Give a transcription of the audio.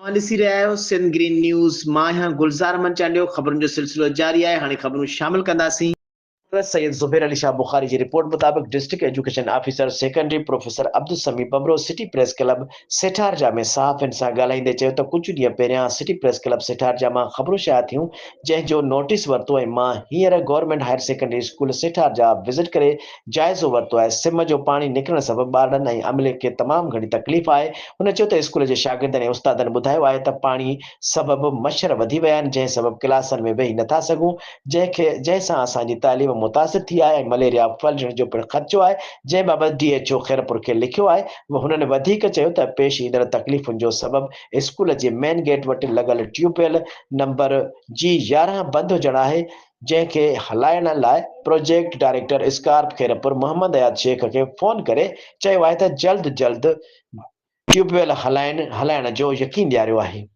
اوهان ڏسي رهيا آهيو سنڌ گرين نيوز، مان آهيان گلزار احمد چانڊيو، خبرن جو سلسلو جاري آهي، هاڻي خبرون شامل ڪنداسين. ڊاڪٽر سيد زبير علي شاهه بخاري جي رپورٽ مطابق district education officer secondary professor Abdul Sami Bhanbhro city press club Setharja ۾ صحافين سان ڳالهائيندي چيو ته ڪجهه ڏينهن پهريان سٽي پريس ڪلب سيٺارجا مان خبرون شايع ٿيون جنهن جو نوٽيس ورتو ۽ مان هينئر government higher secondary school Setharja visit ڪري جائزو ورتو آهي، سم جو پاڻي نڪرڻ سبب ٻارڙن ۽ عملي کي تمام گهڻي تڪليف آهي، هن چيو ته اسڪول جي شاگردن ۽ استادن ٻڌايو آهي ته پاڻي سبب مڇر وڌي ويا آهن جنهن سبب ڪلاسن ۾ ويهي نٿا سگهون جنهن کي جنهن سان اسان جي تعليم متاثر ٿي آهي ۽ مليريا ڦهلجڻ جو پڻ خدشو آهي جنهن بابت ڊي ايڇ او خيرپور کي لکيو آهي هنن وڌيڪ چيو ته پيش ايندڙ تڪليفن جو سبب اسڪول جي مين گيٽ وٽ لڳل ٽيوب ويل نمبر جي 11 بند هجڻ آهي جنهن کي هلائڻ لاء project director SCARP Khairpur Muhammad Ayaz Shaikh کي فون ڪري چيو آهي ته جلد جلد ٽيوب ويل هلائڻ هلائڻ جو يقين ڏياريو آهي.